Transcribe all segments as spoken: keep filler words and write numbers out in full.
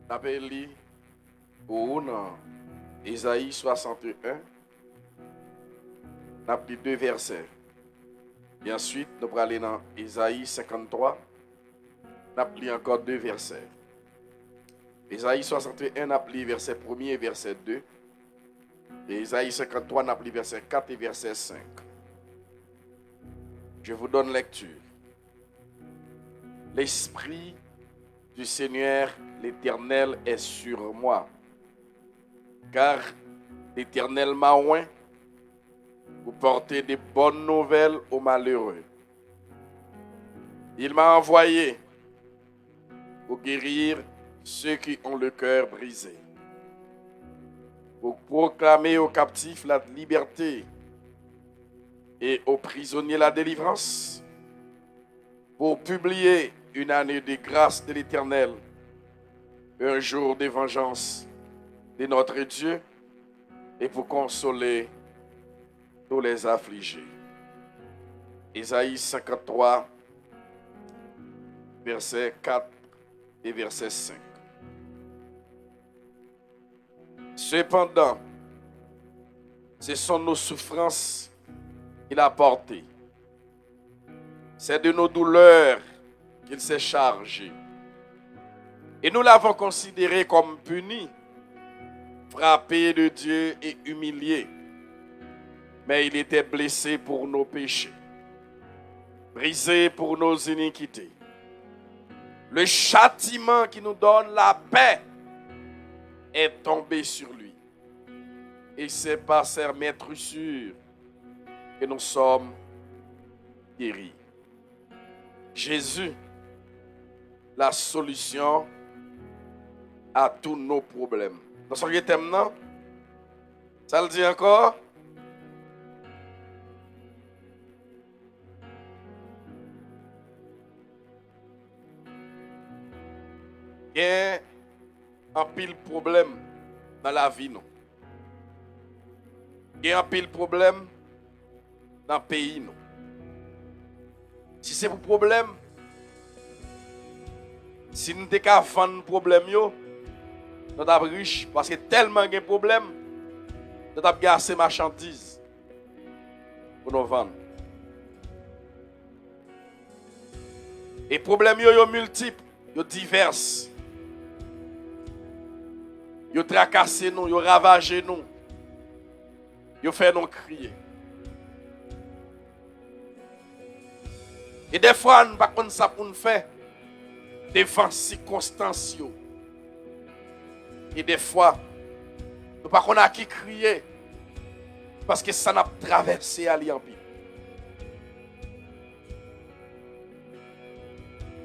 N ap li pou ou nan Ezayi swasannteyen, n ap li de vèsè. E answit, nou prale nan Ezayi senkanntwa, n ap li ankò de vèsè. Ezayi swasannteyen, n ap li vèsè premye e vèsè de. E Ezayi senkanntwa, n ap li vèsè kat e vèsè senk. Je vous donne lecture. L'Esprit du Seigneur l'Éternel est sur moi, car l'Éternel m'a oint pour porter de bonnes nouvelles aux malheureux. Il m'a envoyé pour guérir ceux qui ont le cœur brisé, pour proclamer aux captifs la liberté et aux prisonniers la délivrance, pour publier une année de grâce de l'Éternel, un jour de vengeance de notre Dieu, et pour consoler tous les affligés. Ezayi senkanntwa, vèsè kat e vèsè senk. Cependant, ce sont nos souffrances qu'il a portées. C'est de nos douleurs qu'il s'est chargé. Et nous l'avons considéré comme puni, frappé de Dieu et humilié. Mais il était blessé pour nos péchés, brisé pour nos iniquités. Le châtiment qui nous donne la paix est tombé sur lui. Et c'est par ses meurtrissures que nous sommes guéris. Jésus, la solution à tous nos problèmes. Nou sonje tèm nan? Sa l di ankò? Gen anpil pwoblèm nan lavi nou. Gen anpil pwoblèm nan peyi nou. Si se pou pwoblèm, si nou te ka vann pwoblèm yo, nou t ap rich, paske tèlman gen pwoblèm, nou t ap gen ase machandiz pou nou vann. E pwoblèm yo, yo miltip, yo divès. Yo trakase nou, yo ravaje nou, yo fè nou kriye. E dèfwa, nou pa konn sa pou n fè devan sikonstans yo. E dèfwa, nou pa konn a ki kriye, paske sa n ap travèse a, li anpil.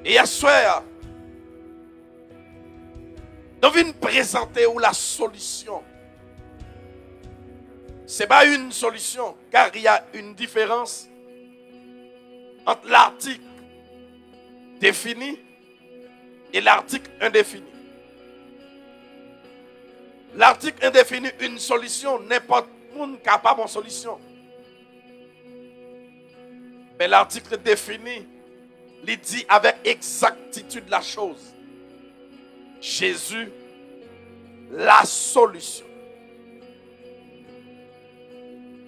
E yèswè a, nou vin prezante w la solisyon. Se pa yon solisyon, car il y a une différence entre l'article défini et l'article indéfini. L'article indéfini, une solution, nenpòt moun ka pa ba w solisyon. Men l'article défini, li di avec exactitude la chose. Jésus, la solution.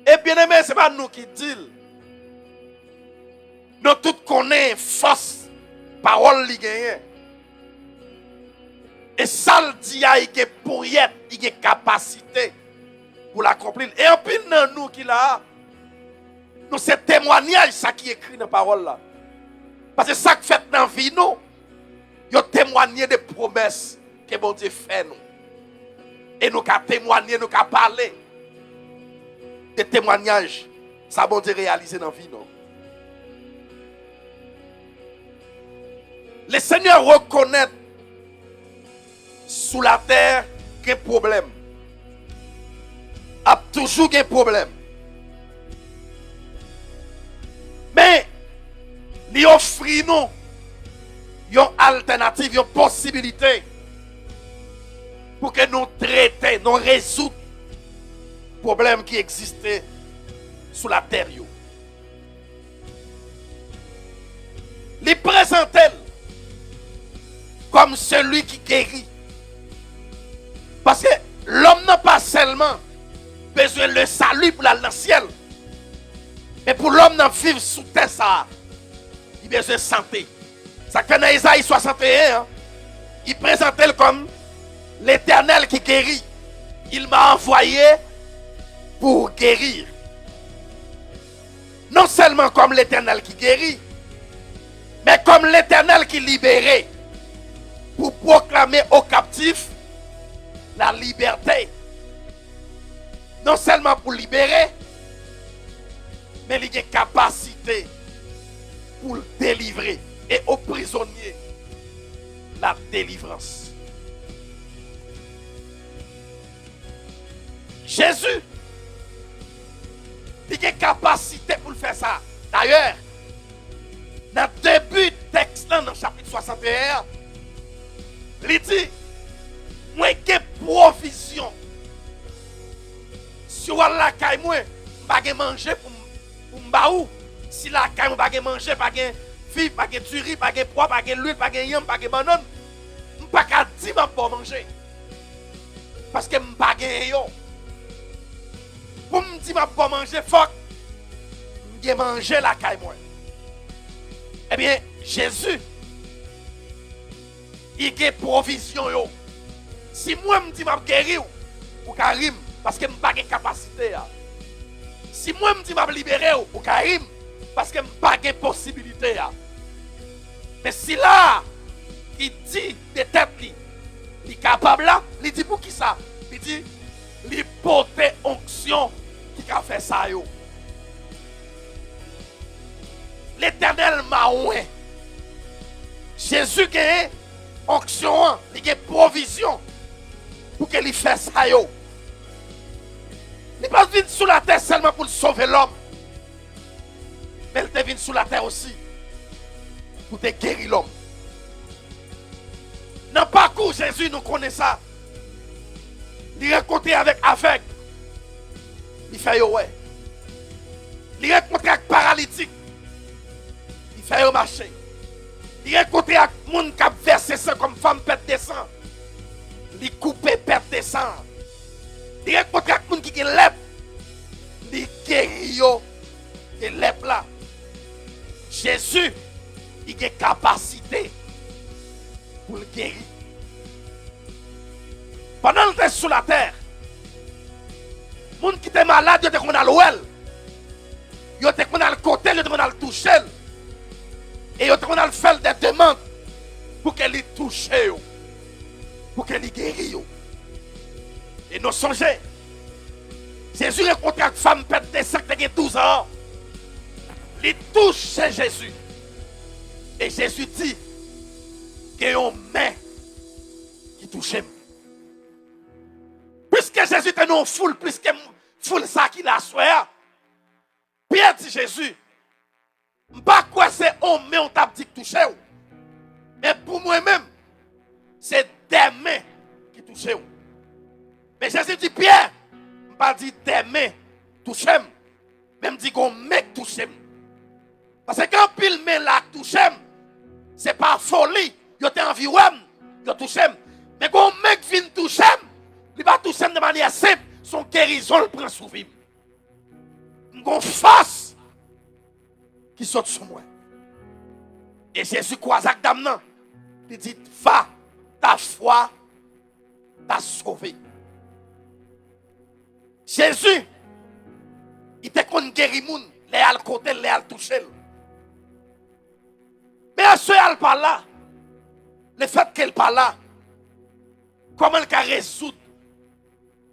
E byeneme, se pa nou ki di l. Nou tout konnen fòs pawòl li genyen. E sa l di a, li gen pouyèt, li gen kapasite pou l akonpli l. E anpil nan nou ki la a, nou se temwanyaj sa ki ekri nan pawòl la. Paske sa k fèt nan vi nou, yo temwanye de pwomès ke Bondye fè nou. E nou ka temwanye, nou ka pale de temwanyaj sa Bondye reyalize nan vi nou. Le Senyè rekonèt sou latè gen pwoblèm. Ap toujou gen pwoblèm. Men, li ofri nou yon altènativ, yon posibilite pou ke nou trete, nou rezoud pwoblèm ki egziste sou latè yo. Li prezante l kòm seli ki geri. Paske lòm nan pa sèlman bezwen le salut pou l al nan syèl, men pou lòm nan viv sou tè sa a, li bezwen sante. Sa k fè nan Ezayi swasanteyen an, li prezante l kòm Letènèl ki geri. Il m'a envoyé pour guérir. Non sèlman kòm Letènèl ki geri, men kòm Letènèl ki libere, pou pwoklame o kaptif la libète. Non sèlman pou libere, men li gen kapasite pou l delivre e o prizonye la delivrans. Jezi, li gen kapasite pou l fè sa. Dayè, nan debi tèks lan, nan chapit swasanteyen an, li di, mwen gen pwovizyon. Si w al lakay mwen, m pa gen manje pou m, pou m ba ou. Si lakay mwen pa gen manje, pa gen fig, pa gen diri, pa gen pwa, pa gen lwil, pa gen yanm, pa gen bannann, m pa ka di m ap ba w manje. Paske m pa genyen yo. Pou m di m ap ba w manje, fòk m gen manje lakay mwen. Ebyen, Jezi, li gen pwovizyon yo. Si mwen m di m ap geri w, ou ka ri m, paske m pa gen kapasite a. Si mwen m di m ap libere w, ou ka ri m, paske m pa gen posibilite a. Men sila ki di de tèt li, li kapab la, li di poukisa? Li di, li pote onksyon ki ka fè sa yo. Letènèl mawon. Jezi gen onksyon an, li gen pwovizyon pou ke li fè sa yo. Li pa t vin sou latè sèlman pou l sove lòm, men l te vin sou latè osi pou te geri lòm. Nan pakou Jezi, nou konnen sa. Li rankontre avèk avèg, li fè yo wè. Li rankontre ak paralitik, li fè yo mache. Li rankontre ak moun k ap vèse san kòm fanm pèt de san, li koupe pèt de san an. Li rankontre ak moun ki gen lèp, li geri yo de lèp la. Jezi, li gen kapasite pou l geri. Pandan l te sou latè, moun ki te malad yo te konn al wè l. Yo te konn al kote l, yo te konn al touche l. E yo te konn al fè l de demann pou ke li touche yo, pou ke li geri yo. E nou sonje, Jezi rankontre ak fanm pèt de san ki te gen douz an an. Li touche Jezi. E Jezi di, gen yon men ki touche m. Piske Jezi te nan yon foul plis ke m-, foul sa ki la aswè a, Pyè di Jezi, m pa kwè se yon men w t ap di k touche w. Men pou mwen menm, se de men ki touche w. Men Jezi di, Pyè, m pa di de men touche m, men m di gon men k touche m. Paske gen anpil men la k touche m, se pa foli, yo te anvi wè m, yo touche m. Men gon men k vin touche m, li pa touche m de manyè senp, se yon gerizon l pran sou vi m. M gon fòs ki sot sou mwen. E Jezi kwaze ak dam nan, li di, va, ta foi t'a sauvé. Jezi, li te konn geri moun, lè y al kote l, lè y al touche l. Men aswè a l pa la. Lefètke l pa la, kòman l ka rezoud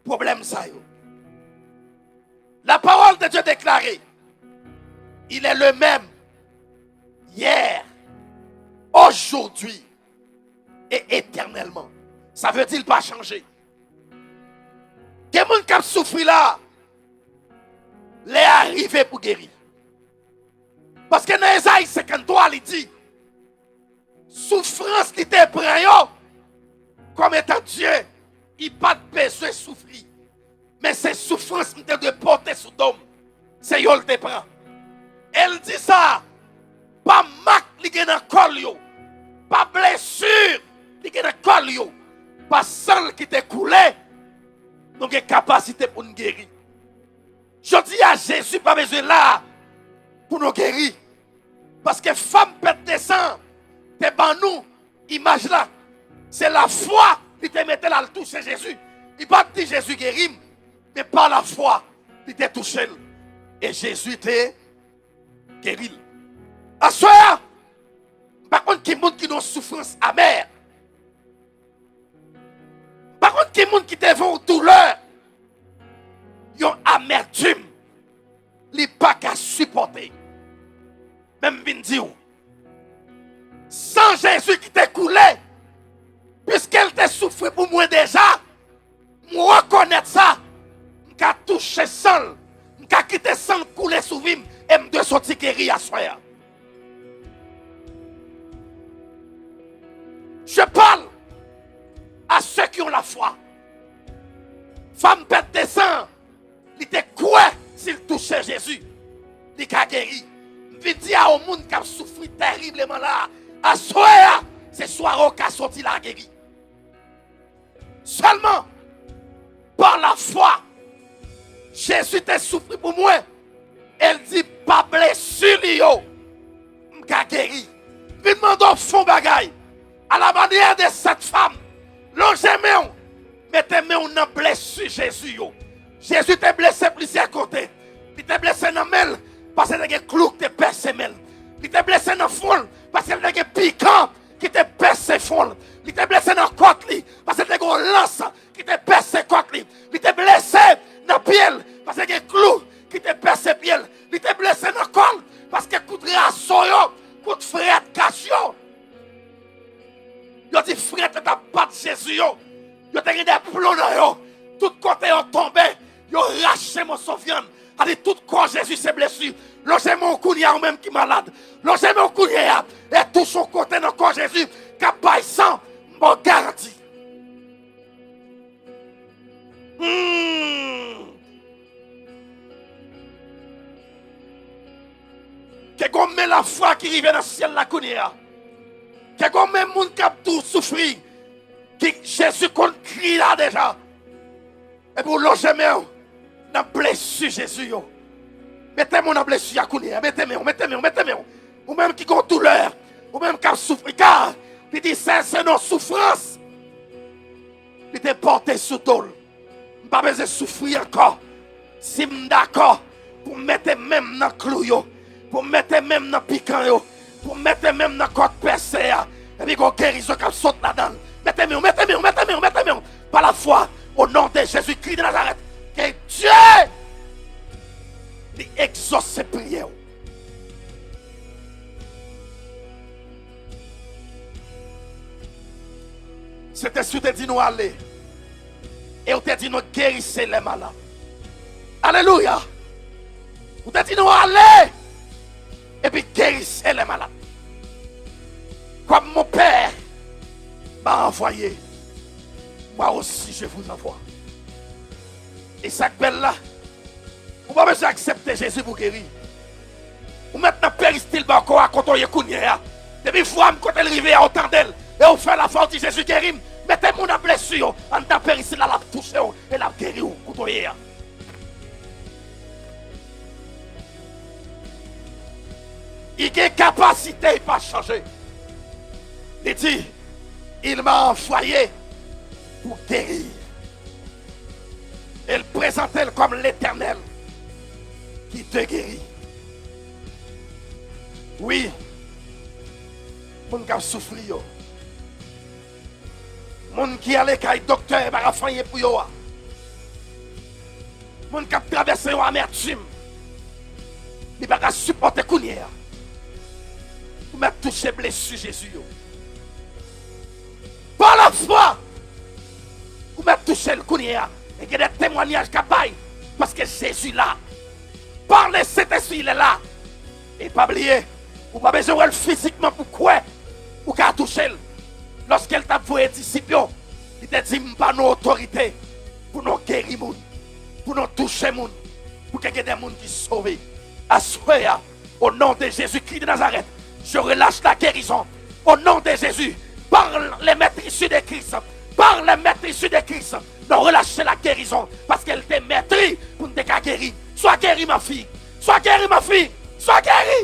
pwoblèm sa yo? La parole de Dieu déclare, il est le même hier, aujourd'hui et éternellement. Sa vle di l pa chanje. Gen moun k ap soufri la, lè a rive pou geri. Paske nan Ezayi senkanntwa, li di, soufrans li te pran yo, kòm etan Dye, li pa t bezwen soufri. Men se soufrans m te dwe pote sou do m. Se yo l te pran. E l di sa, pa mak li gen nan kò l yo, pa blesi li gen nan kò l yo, pa san l ki te koule Nou gen kapasite pou n geri. Jodi a, Jezi pa bezwen la pou nou geri. Paske fanm pèt de san te ban nou imaj la. Se lafwa li te mete l al touche Jezi. Li pa t di Jezi geri m, men pa lafwa, li te touche l. E Jezi te geri l. Aswè a, m pa konn ki moun ki nan yon soufrans amè. M pa konn ki moun ki devan yon doulè, yon amètim li pa ka sipòte. Men m vin di w, san Jezi ki te koule, piske l te soufri pou mwen deja, m rekonèt sa, m ka touche san l, m ka kite san l koule sou vi m, e m dwe soti geri aswè a. Je parle à ceux qui ont la foi. Fanm pèt de san, li te kwè si l touche Jezi, li ka geri. M vin di a yon moun k ap soufri tèribleman la, aswè a, se sware w ka soti la geri. Sèlman pa lafwa, Jezi te soufri pou mwen. E l di, pa blesi li yo, m ka geri. Vin mande w fon bagay. A la manyè de sèt fanm, lonje men w, mete men w nan blesi Jezi yo. Jezi te blese plizyè kote. Li te blese nan men l, paske te gen klou ki te pèse men l. Li te blese nan fwon l, paske te gen pikan ki te pèse fwon l. Li te blese nan kòt li, paske te gen yon lans ki te pèse kòt li. Li te blese nan pye l, paske gen klou ki te pèse pye l. Li te blese nan kò l, paske kout raso yo, kout frèt kach yo. Yo di frèt yo t ap bat Jezi yo. Yo te gen de plon nan yo. Tout kote yo tonbe, yo rache moso vyann. Sa di tout kò Jezi se blesi. Lonje men w kounye a, ou menm ki malad. Lonje men w kounye a, e touche yon kote nan kò Jezi k ap bay san, m ba w garanti. Hmm. Ke gon men lafwa ki rive nan syèl la kounye a. Ke gon men moun k ap tou soufri, ki Jezi konn kri la deja. Epi w lonje men w nan blesi Jezi yo. Mete men w nan blesi a kounye a. Mete men w, mete men w, mete men w. Ou menm ki gon doulè, ou menm k ap soufri, ka, li di se, se nan soufrans li te pòte sou do l. M pa bezwen soufri ankò. Si m dakò pou m mete men m nan klou yo, pou m mete men m nan pikan yo, pou m mete men m nan kòt pèse a, epi gon gerizon k ap sot ladan l. Mete men w, mete men w, mete men w, mete men w. Pa lafwa, o non de Jezi Kris de Nazarèt, ke Dye li egzose priyè w. Sentespri te di nou ale. E ou te di nou guérissez les malades. Alelouya. Ou te di nou ale. Epi guérissez les malades. Comme mon Père m'a envoyé, moi aussi je vous envoie. E sa k bèl la, ou pa bezwen aksepte Jezi pou geri. Ou mèt nan peristil bò kò a kote w ye kounye a. Depi vwa m kote l rive a, ou tande l, e ou fè lafwa, ou di, Jezi, geri m. Mete men w nan blesi yo anndan peristil la, l ap touche w e l ap geri w kote w ye a. Li gen kapasite, li pa chanje. Li di, il m'a envoyé pour guérir. E l prezante l kòm Letènèl ki te geri. Wi, moun k ap soufri yo, moun ki ale kay doktè, pa ka fè anyen pou yo a, moun k ap travèse yon amètim li pa ka sipòte kounye a, ou mèt touche blesi Jezi yo. Pa lafwa, ou mèt touche l kounye a. E gen de temwayaj k ap bay, paske Jezi la. Par le Saint-Esprit, il est là. E pa bliye, ou pa bezwen wè l fizikman pou kwè ou ka touche l. Lòske l t ap voye disip yo, li te di, m ba nou otorite pou nou geri moun, pou nou touche moun, pou ke gen de moun ki sove. Aswè a, au nom de Jésus-Christ de Nazareth, je relâche la guérison. Au nom de Jésus, par les maîtres issus de Christ, par les maîtres issus de Christ, nou relache la gerizon, paske l te mèt li pou m te ka geri. Swa geri, ma fille. Swa geri, ma fille. Swa geri.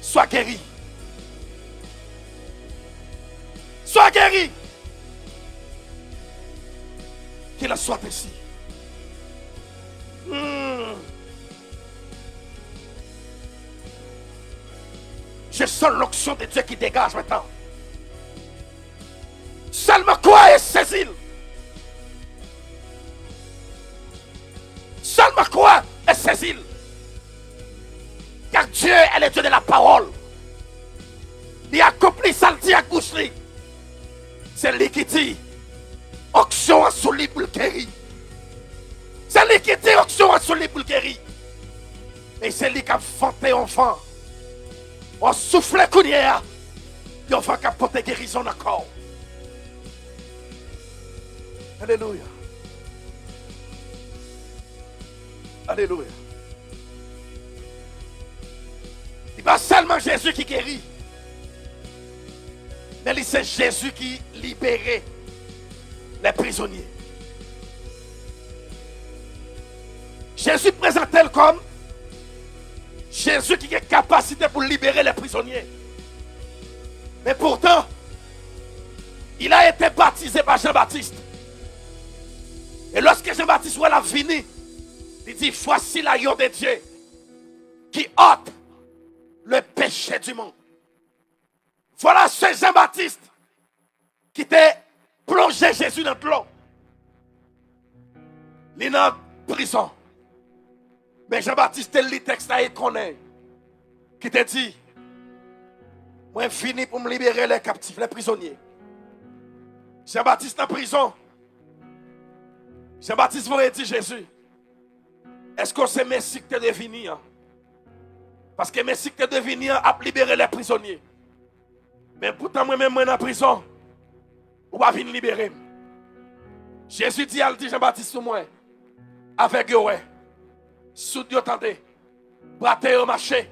Swa geri. Swa geri. Qu'il en soit ainsi. Hmm. Je sens l'onction de Dieu qui dégage maintenant. Sèlman kwè e sezi l. Sèlman kwè e sezi l. Car Dieu est le Dieu de la parole. Li akonpli sa l di ak bouch li. Se li ki di, onksyon an sou li pou l geri. Se li ki di, onksyon an sou li pou l geri. E se li k ap vante yon van. W ap soufle kounye a, yon van k ap pote gerizon nan kò w. Alelouya. Alelouya. Li pa sèlman Jezi ki geri, men li se Jezi ki libere les prisonniers. Jezi prezante l kòm Jezi ki gen kapasite pou libere les prisonniers. Men poutan, il a été baptisé par Jean-Baptiste. E lòske Jan Batis wè l ap vini, li di, voici l'agneau de Dieu qui ôte le péché du monde. Vwala se Jan Batis ki te plonje Jezi nan dlo. Li nan prizon. Men Jan Batis te li tèks la e konnen ki te di, mwen vini pou m libere les captifs, les prisonniers. Jan Batis nan prizon. Jan Batis voye di Jezi, èske w se Mesi k te dwe vini an? Paske Mesi k te dwe vini an ap libere les prisonniers. Men poutan mwen menm mwen nan prizon, ou pa vin libere m. Jezi di, al di Jan Batis sou mwen, avèg yo wè, soud yo tande, bwate yo mache,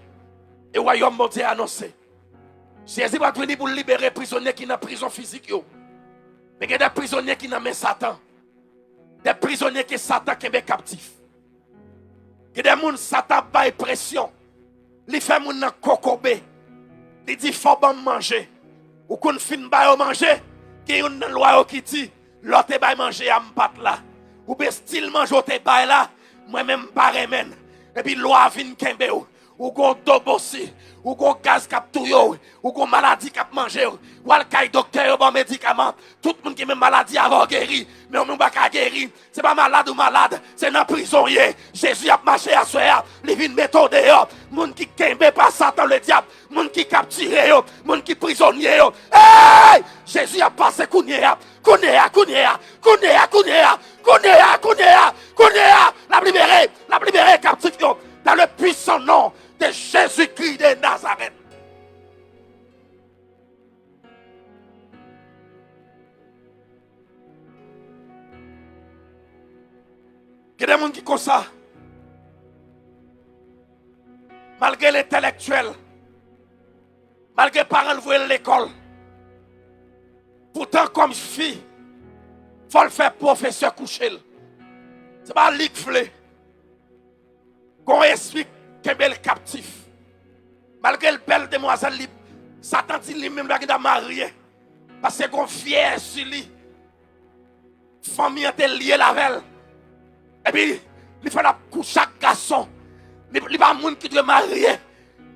e wayòm Bondye anonse. Jezi pa t vini pou l libere prizonye ki nan prizon fizik yo. Men gen de prizonye ki nan men Satan. De prizonye ke Satan kenbe kaptif. Gen de moun Satan ap bay presyon. Li fè moun nan kokobe. Li di, fò w ban m manje. Ou konn fin ba yo manje, gen youn nan lwa yo ki di, lè w te bay manje a, m pa t la. Oubyen estil manje w te bay la, mwen menm m pa renmen l. Epi lwa a vin kenbe w. Ou gon dobosi, ou gon gaz k ap touye w, ou gon maladi k ap manje w. W al kay doktè, yo ba w medikaman. Tout moun ki menm maladi avè w geri, men ou menm ou pa ka geri. Se pa malad ou malad, se nan prizon w ye. Jezi ap mache aswè a, li vin mete w deyò. Moun ki kenbe pa Satan Ledyab, moun ki kaptire yo, moun ki prizonye yo. Ey! Jezi ap pase kounye a, kounye a, kounye a, kounye a, kounye a, kounye a, kounye a, kounye a, l ap libere, l ap libere kaptif yo. Dans le puissant nom de Jésus-Christ de Nazareth. Gen de moun ki konsa. Malgre l entèlèktyèl, malgre paran l voye l lekòl, poutan kòm fi, fò l fè pwofesè kouche l. Se pa li k vle. Gon espri k kenbe l kaptif. Malgre l bèl demwazèl, li, Satan di li menm li pa gen dwa marye. Paske gon vyèj sou li. Fanmi an te lye l avè l. Epi, li fè l ap kouche ak gason. Li, li pa moun ki dwe marye.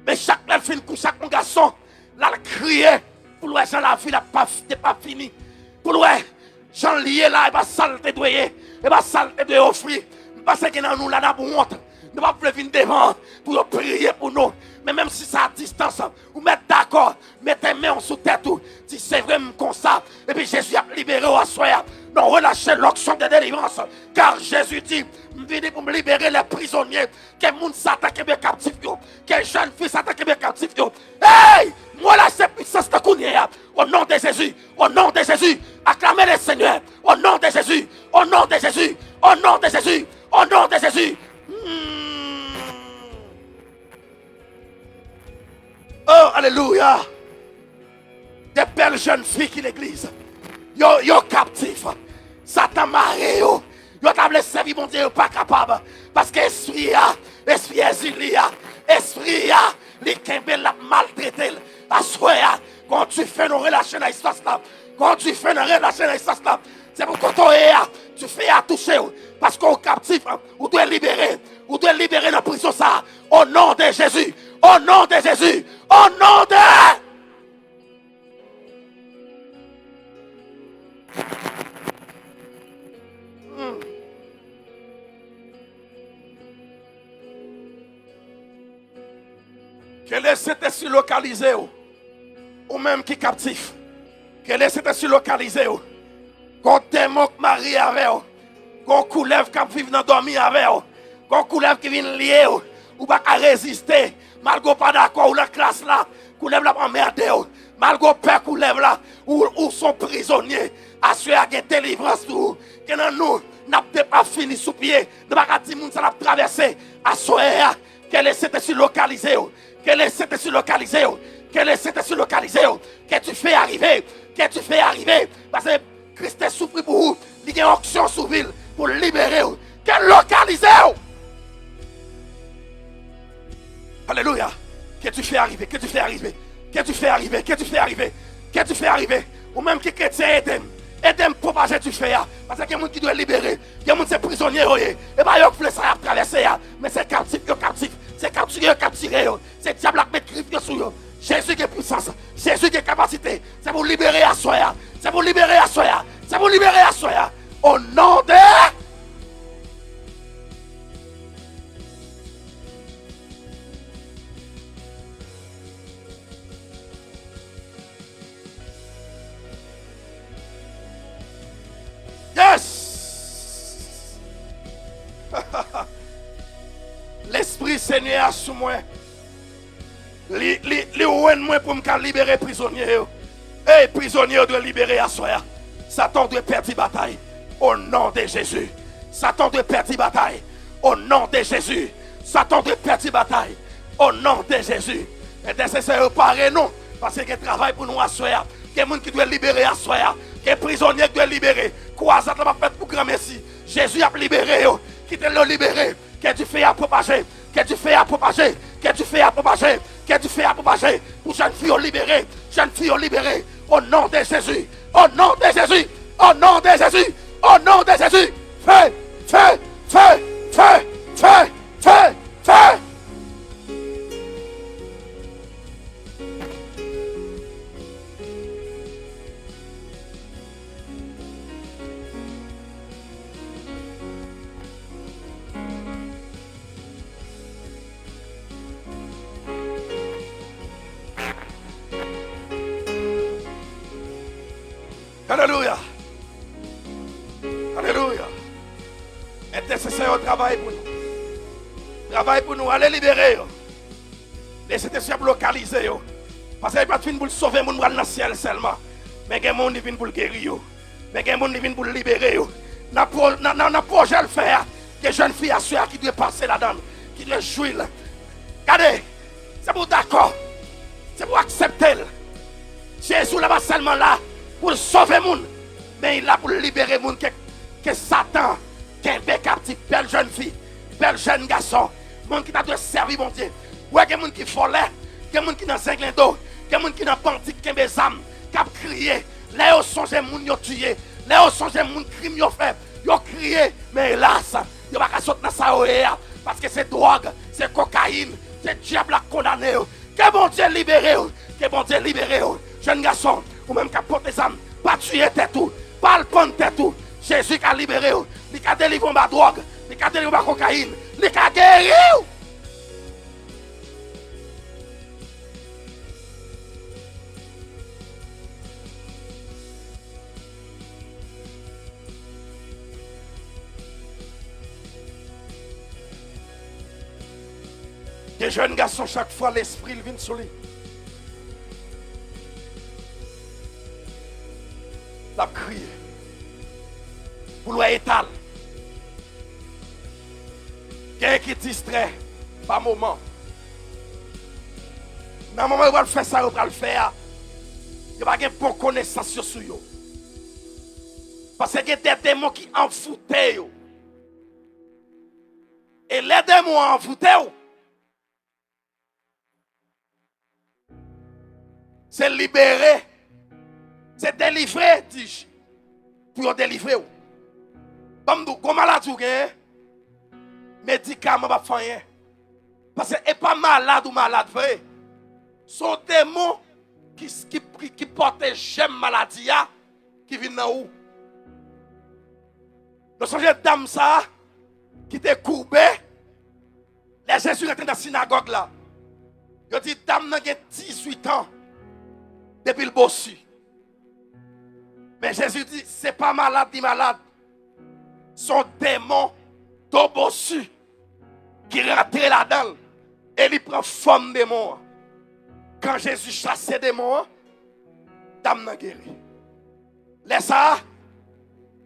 Men chak lè l fin kouche ak yon gason, l al kriye pou l wè jan lavi l ap pa, te pa fini. Pou l wè jan l ye la, e pa sa l te dwe ye, e pa sa l te dwe ofri. M panse gen nan nou la n ap wont. Nou p ap vle vin devan pou yo priye pou nou. Men menm si se a distans, ou mèt dakò, mete men w sou tèt ou. Di, se vre m konsa. Epi Jezi ap libere w aswè a. Non, relâchez l'onction de délivrance. Car Jésus dit, m vini pou m libere les prisonniers. Ke moun Satan kenbe kaptif yo. Ke jèn fi Satan kenbe kaptif yo. Hey! M relâche pwisans nan kounye a. Au nom de Jésus. Au nom de Jésus. Acclamez le Seigneur. Au nom de Jésus. Au nom de Jésus. Au nom de Jésus. Au nom de Jésus. Hmm. Oh, alelouya. De bèl jèn fi ki legliz. Yo, yo kaptif. Satan mare yo. Yo ta vle sèvi Bondye, yo pa kapab. Paske espri a, espri Ezili a, espri a, li kenbe l, l ap maltrete l. Aswè a, gon dife nou relache nan espas la. Gon dife nou relache nan espas la. Se pou kote w ye a, dife a touche w. Paske w kaptif, ou dwe libere. Ou dwe libere nan prizon sa a. O non de Jezi. O non de Jezi. O non de Ke Lesentespri lokalize w, ou menm ki kaptif. Ke Lesentespri lokalize w. Gon demon k marye avè w. Gon koulèv k ap viv nan dòmi avè w. Gon koulèv ki vin lye w. Ou pa ka reziste. Malgre w pa dakò, ou nan klas la. Koulèv la ap anmède w. Malgre w pè koulèv la, ou, ou se yon prizonye. Aswè a gen delivrans pou ou. Gen nan nou, n ap depafini sou pye. Nou pa ka di moun sa n ap travèse. Aswè a, ke Lesentespri lokalize w. Ke Lesentespri lokalize w. Ke Lesentespri lokalize w. Ke dife a rive. Ke dife a rive. Paske Kris te soufri pou ou. Li gen onksyon sou vi l pou libere w. Ke l lokalize w. Alelouya. Ke dife a rive. Ke dife a rive. Ke dife a rive. Ke dife a rive. Ke dife a rive. Ou menm ki kretyen, ede m. Ede m pwopaje dife a. Paske gen moun ki dwe libere. Gen moun se prizonye yo ye. E pa yo k vle sa y ap travèse a. Men se kaptif yo kaptif. Se kaptire yo kaptire yo. Se dyab la k met grif yo sou yo. Jezi gen pwisans. Jezi gen kapasite. Se pou libere aswè a. Se pou libere aswè a. Se pou libere aswè a. O non de Yes! Lespri Senyè a sou mwen. Li, li, li jwenn mwen pou m ka libere prizonye yo. Ey, prizonye yo dwe libere aswè a. Satan dwe pèdi batay. O non de Jezi. Satan dwe pèdi batay. O non de Jezi. Satan dwe pèdi batay. O non de Jezi. Entèsesè yo pare nou. Paske gen travay pou nou aswè a. Gen moun ki dwe libere aswè a. Gen prizonye ki dwe libere. Kwazad la p ap fèt pou granmesi. Jezi ap libere yo. Kite l yo libere. Ke dife a pwopaje. Ke dife a pwopaje. Ke dife a pwopaje. Ke dife a pwopaje. Pou jèn fi yo libere. Jèn fi yo libere. O non de Jezi. O non de Jezi. O non de Jezi. O non de Jezi. Fe, fe, fe, fe, fe, fe, fe. Alelouya. Alelouya. Entèsesè yo travay pou nou. Travay pou nou. Ale libere yo. Lesentespri ap lokalize yo. Paske li pa t vin pou l sove moun pral nan syèl sèlman. Men gen moun li vin pou l geri yo. Men gen moun li vin pou l libere yo. Nan pwo-, nan, nan, nan pwojè l fè a, gen jèn fi aswè a ki dwe pase ladan l, ki dwe jwi l. Gade, se pou w dakò. Se pou w aksepte l. Jezi la pa sèlman la pou l sove moun, men li la pou l libere moun ke, ke Satan kenbe kaptif. Bèl jèn fi, bèl jèn gason, moun ki ta dwe sèvi Bondye. Ou wè gen moun ki vòlè, gen moun ki nan zenglendo, gen moun ki nan bandi k kenbe zam, k ap kriye. Lè yo sonje moun yo tiye, lè yo sonje moun krim yo fè, yo kriye. Men elas, yo pa ka sot nan sa yo ye a, paske se dwòg, se kokayin, se dyab la k kondane yo. Ke Bondye libere w. Ke Bondye libere w. Jèn gason, ou menm k ap pote zam, pa tiye tèt ou. Pa al pann tèt ou. Jezi ka libere w. Li ka delivre w anba dwòg. Li ka delivre w anba kokayin. Li ka geri w. Gen jèn gason, chak fwa lespri l vin sou li, l ap kriye pou l wè eta l. Gen ki distrè pa moman. Nan moman yo pral fè sa yo pral fè a, yo pa gen bon konesans yo sou yo. Paske gen de demon ki anvoute yo. E lè demon an anvoute w, se libere, se delivre, di, pou yo delivre w. Ban m di w, gon maladi w genyen, medikaman p ap fè anyen. Paske e pa malad ou malad vre. Se yon demon ki, ki, ki, ki pote jèm maladi a ki vin nan ou. Nou sonje dam sa a ki te koube lè Jezi rantre nan sinagòg la. Yo di dam nan gen dizuit an depi l bosi. Men Jezi di, se pa malad li malad. Se yon demon do bosi ki rantre ladan l e li pran fòm demon an. Kan Jezi chase demon an, dam nan geri. Lè sa a,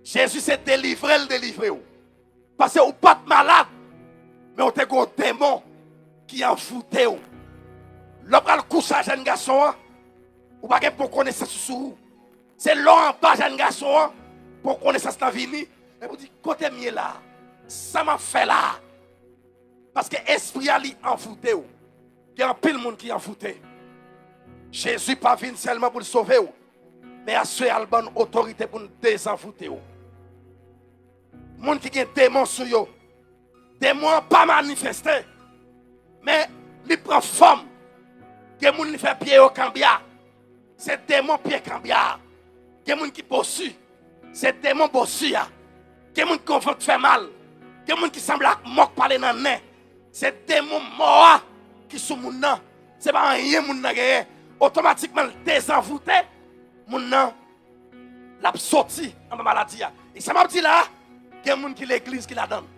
Jezi se delivre l delivre w. Paske ou pa t malad, men ou te gen yon demon ki anvoute w. Lè w pral kouche a jèn gason an, ou pa gen bon konesans sou ou. Se lè w anba jèn gason an, bon konesans lan vini, epi w di, kote m ye la? Sa m ap fè la? Paske espri a li anvoute w. Gen anpil moun ki anvoute. Jezi pa vin sèlman pou l sove w, men aswè a l ban n otorite pou n dezanvoute w. Moun ki gen demon sou yo, demon an pa manifeste, men li pran fòm. Gen moun li fè pye yo kanbya, se demon pye kanbya. Gen moun ki bosi, se demon bosi a. Gen moun ki gen vant fè mal. Gen moun ki sanble ak mò k pale nan nen. Se demon mò a ki sou moun nan. Se pa anyen moun nan genyen. Otomatikman, l dezanvoute, moun nan, l ap soti anba maladi a. E sa m ap di la a, gen moun ki legliz ki ladan l.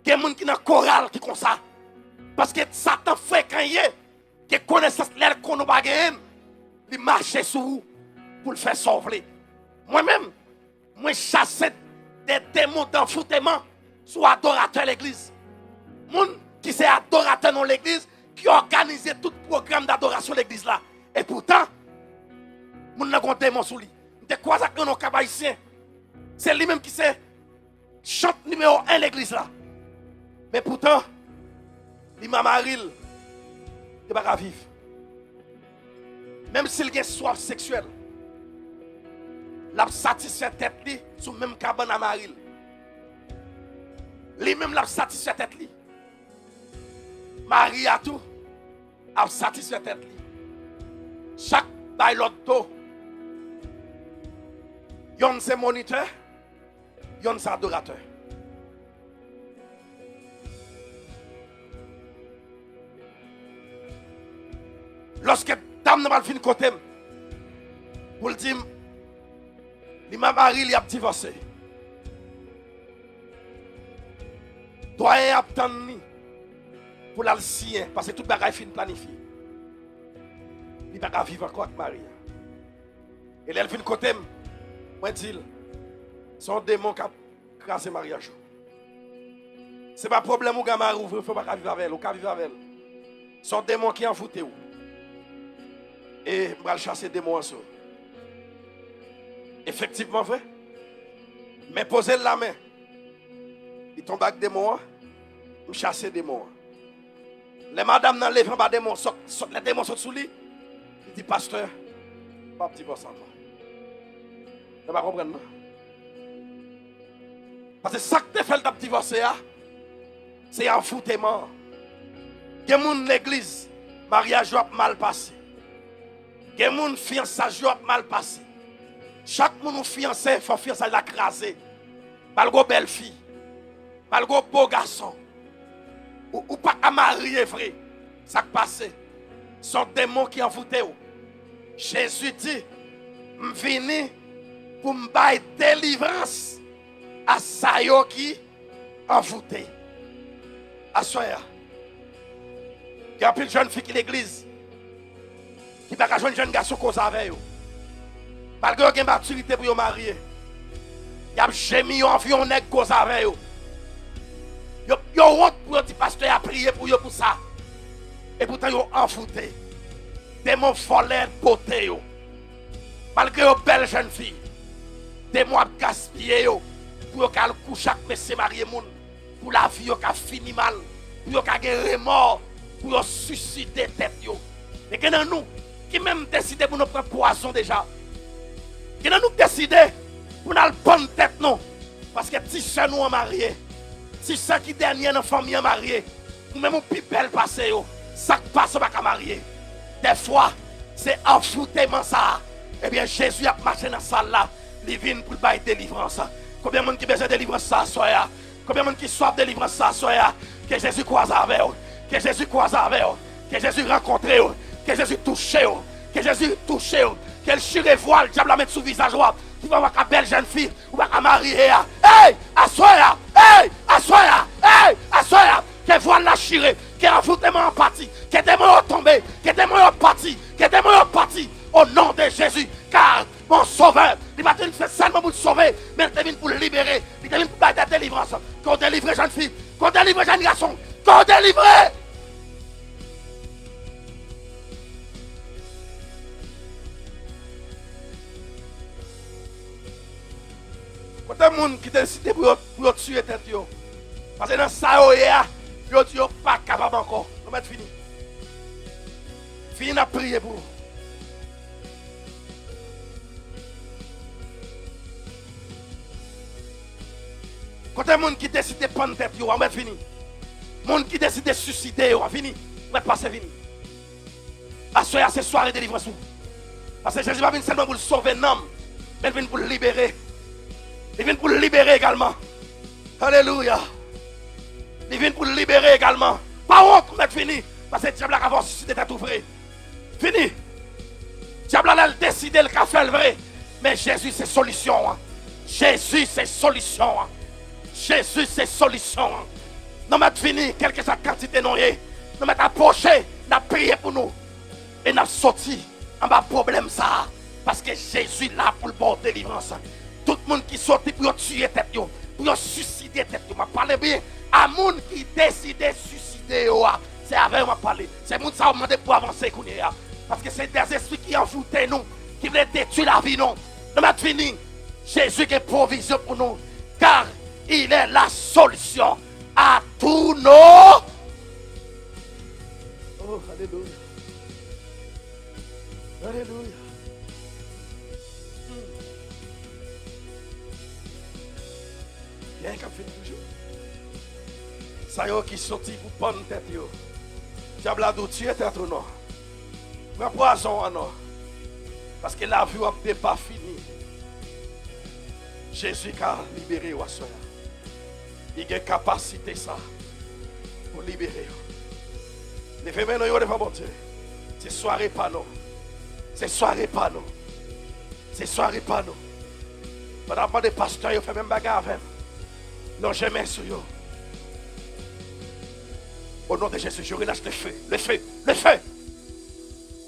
Gen moun ki nan koral ki konsa. Paske Satan frekan ye. Gen konesans lè l konnen w pa genyen l, li mache sou ou pou l fè sa w vle. Mwen menm, mwen chase de demon danfouteman sou adoratè legliz. Moun ki se adoratè nan legliz, ki òganize tout pwogram dadorasyon legliz la. E poutan, moun nan gon demon sou li. M te kwaze ak youn nan Kap Ayisyen. Se li menm ki se chant nimewo en legliz la. Men poutan, li ma mari l, yo pa ka viv. Menm si l gen swaf seksyèl, l ap satisfè tèt li sou menm kabann a mari l. Li menm l ap satisfè tèt li. Mari a tou ap satisfè tèt li. Chak bay lòt do. Yonn se monitè, yonn se adoratè. Lòske dam nan pral vin kote m pou l di m li ma mari l, y ap divòse. Dwayen ap tann li pou l al siyen, paske tout bagay fin planifye. Li pa ka viv ankò ak mari a. E lè l vin kote m, mwen di l, se yon demon k ap kraze maryaj ou. Se pa pwoblèm ou gen mari w vre, fè w pa ka viv avè l, ou ka viv avè l. Se yon demon ki anvoute w. E m pral chase demon an sou ou. Efektivman vre. Men poze l lamen. Li tonbe ak demon an, m chase demon an. Lè madanm nan leve anba demon, sòt, sòt, lè demon sot sou li, li di, pastè, m p ap divòse ankò. Ou pa konprann non. Paske sa k te fè l t ap divòse a, se anvouteman an. Gen moun legliz, maryaj yo ap mal pase. Gen moun fiyansaj yo ap mal pase. Chak moun ou fiyanse, fò fiyansaj la kraze. Malgre w bèl fi, malgre w bo gason, ou, ou pa ka marye vre. Sa k pase? Se yon demon ki anvoute w. Jezi di, m vini pou m bay delivrans a sa yo ki anvoute. Aswè a, gen anpil jèn fi ki legliz ki pa ka jwenn jèn gason koze avè yo. Malgre yo gen matirite pou yo marye, y ap jemi, yo anvi yon nèg koze avè yo. Yo, yo wont pou yo di pastè a priye pou yo pou sa. Epoutan yo anvoute. Demon vòlè pote yo. Malgre yo bèl jèn fi, Demon ap gaspiye yo pou yo ka al kouche ak mesye marye moun, pou lavi yo ka fini mal, pou yo ka gen remò, pou yo siside tèt yo. E gen nan nou ki menm deside pou nou pran pwazon deja. Gen nan nou k deside pou n al pann tèt nou, paske ti sè nou an marye, ti sè ki dènye nan fanmi an marye, ou menm ou pi bèl pase yo, sa k pase w pa ka marye. Dèfwa, se anvouteman sa a. Ebyen, Jezi ap mache nan sal la, li vin pou l bay delivrans. Konbyen moun ki bezwen delivrans sa aswè a? Konbyen moun ki swaf delivrans sa aswè a? Ke Jezi kwaze avè w. Ke Jezi kwaze avè w. Ke Jezi rankontre w. Ke Jezi touche w. Ke Jezi touche w. Ke l chire vwal dyab la met sou vizaj w a. Ki fè w pa ka bèl jèn fi, ou pa ka marye a. Ey, aswè a. Ey, aswè a. Ey, aswè a. Ke vwal la chire. Ke anvouteman an pati. Ke demon yo tonbe. Ke demon yo pati. Ke demon yo pati. O non de Jezi. Kar mon sovè, li pa t vin fè sèlman pou l sove, men li te vin pou l libere, li te vin pou l bay de delivrans. Ke w delivre jèn fi, ke w delivre jèn gason, ke w delivre! Kote moun ki deside pou yo, pou yo tiye tèt yo? Paske nan sa yo ye a, yo di yo pa kapab ankò. Nou mèt fini. Fini, n ap priye pou ou. Kote moun ki deside pann tèt yo a, ou mèt vini. Moun ki deside siside yo a, vini. Ou mèt pase vini. Aswè a se sware delivrans ou. Paske Jezi pa vin sèlman pou l sove nanm, men l vin pou l libere. Li vin pou l libere egalman. Alelouya. Li vin pou l libere egalman. Pa wont, ou mèt vini. Paske dyab la ka fè w siside tèt ou vre. Vini. Dyab la, lè l deside, l ka fè l vre. Men Jezi se solisyon an. Jezi se solisyon an. Jezi se solisyon an. Nou mèt vini, kèlkeswa kantite nou ye. Nou mèt apwoche, n ap priye pou nou. E n ap soti anba pwoblèm sa a. Paske Jezi la pou l ba w delivrans. Tout moun ki soti pou yo tiye tèt yo, pou yo siside tèt yo. M ap pale byen a moun ki deside siside yo a. Se avè yo m ap pale. Se moun sa yo m mande pou avanse kounye a. Paske se dèzespri ki anvoute nou, ki vle detwi lavi nou. Nou mèt vini. Jezi gen pwovizyon pou nou. Car il est la solution à tous nos. Oh, alelouya. Alelouya. Hmm. Gen k ap vin toujou. Sa yo ki soti pou pann tèt yo. Dyab la di w tiye tèt ou non. Pran pwazon an non. Paske lavi w ap depafini. Jezi ka libere w aswè a. Li gen kapasite sa pou libere w. Leve men nou yo devan Bondye. Se sware pa nou. Se sware pa nou. Se sware pa nou. Pandan ap mande pastè yo fè menm bagay avè m. Lonje men sou yo. Au nom de Jésus, je relâche le feu. Le feu. Le feu.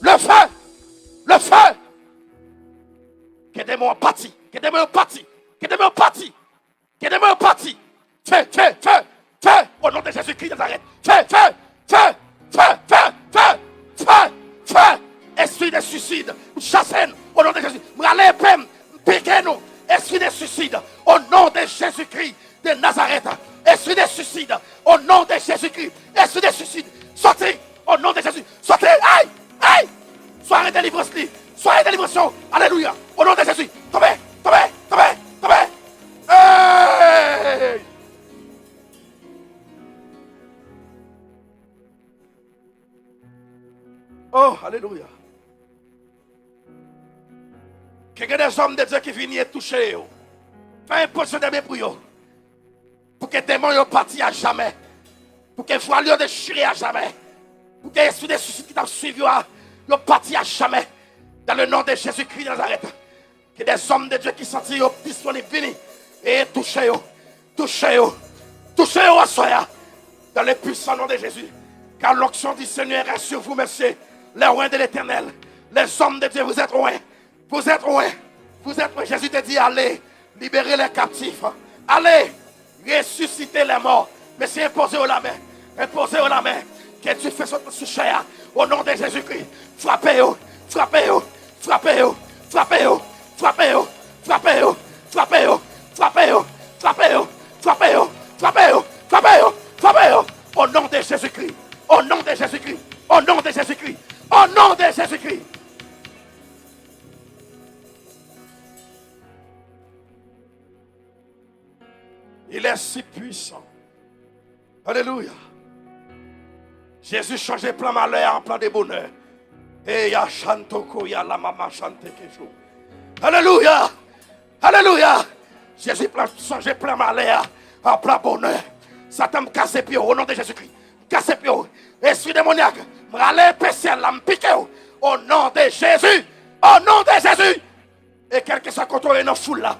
Le feu. Le feu. Ke demon yo pati. Ke demon yo pati. Ke demon yo pati. Ke demon yo pati. Feu, feu, feu, feu. Au nom de Jésus-Christ de Nazareth. Feu, feu, feu, feu, feu, feu, feu, feu, feu. Espri de suicide, m chase n. Au nom de Jésus. M rale epe m, m pike nou. Espri de suicide, au nom de Jésus-Christ de Nazareth. Espri de suicide, au nom de Jésus-Christ. Espri de suicide, soti. Au nom de Jésus. Soti. Ay! Ay! Sware delivrans li. Sware delivrans yo. Alelouya. Au nom de Jésus. Tonbe. Tonbe. Tonbe. Tonbe. Hey! Oh, alelouya. Ke gen des hommes de Dieu ki vini e touche yo. Fè enpozisyon de men pou yo. Pou ke demon yo pati a jamè. Pou ke vwal yo dechire a jamè. Pou ke espri de suisid ki t ap swiv yo a, yo pati a jamè. Dans le nom de Jésus-Christ de Nazareth. Ke des hommes de Dieu ki santi yo disponib vini e touche yo. Touche yo. Touche yo aswè a. Dans le puissant nom de Jésus. Car l'onction du Seigneur est sur vous, messieurs, les oints de l'Éternel. Les hommes de Dieu, vous êtes oints. Vous êtes oints. Vous êtes oints. Jésus te dit, allez, libérez les captifs. Allez, ressuscitez les morts. Mesye, enpoze yo lamen. Enpoze yo lamen. Ke Dye fè sot sou chè a. Au nom de Jésus-Christ. Frape yo. Frape yo. Frape yo. Frape yo. Frape yo. Frape yo. Il est si puissant. Alelouya. Jezi chanje plan malè a an plan de bonè. E ya chantoko ya la mama chante kejou. Alelouya. Alelouya. Jezi plan, chanje plan malè a an plan bonè. Satan, m kase pye w o non de Jezikri. M kase pye w. Espri demonyak, m rale epè syèl la, m pike w. O non de Jezi. O non de Jezi. E kèlkeswa kote w ye nan foul la,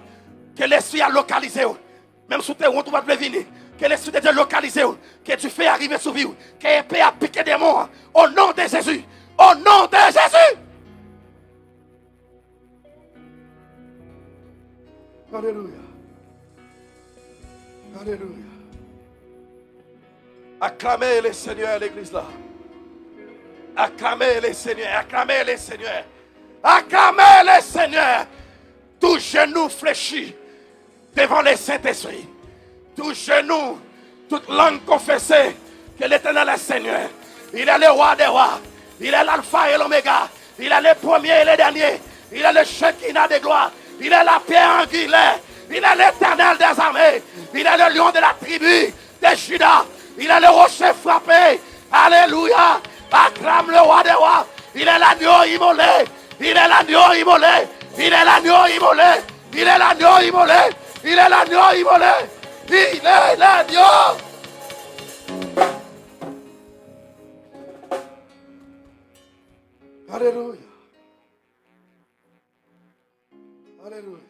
ke lespri a lokalize w. Menm si w te wont ou pa t vle vini, ke lespri de Dye lokalize w. Ke dife a rive sou vi w. Ke epe a pike demon an. O non de Jezi. O non de Jezi. Alelouya. Alelouya. Aklame le Senyè, legliz la. Aklame le Senyè, aklame le Senyè. Aklame le Senyè. Tout jenou flechi devan le Sentespri. Tout jenou, tout lang konfese ke Letènèl est Senyè. Il est le roi des rois. Il est l'alpha et l'oméga. Il est le premier et le dernier. Il est le Shekinah de gloire. Il est la pierre angulaire. Il est l'Éternel des armées. Il est le lion de la tribu de Juda. Il est le rocher frappé. Alléluia. Acclame le roi des rois. Il est l'agneau immolé. Il est l'agneau immolé. Il est l'agneau immolé. Il est l'agneau immolé. Il est l'agneau immolé. Il est l'agneau. Alelouya. Alelouya.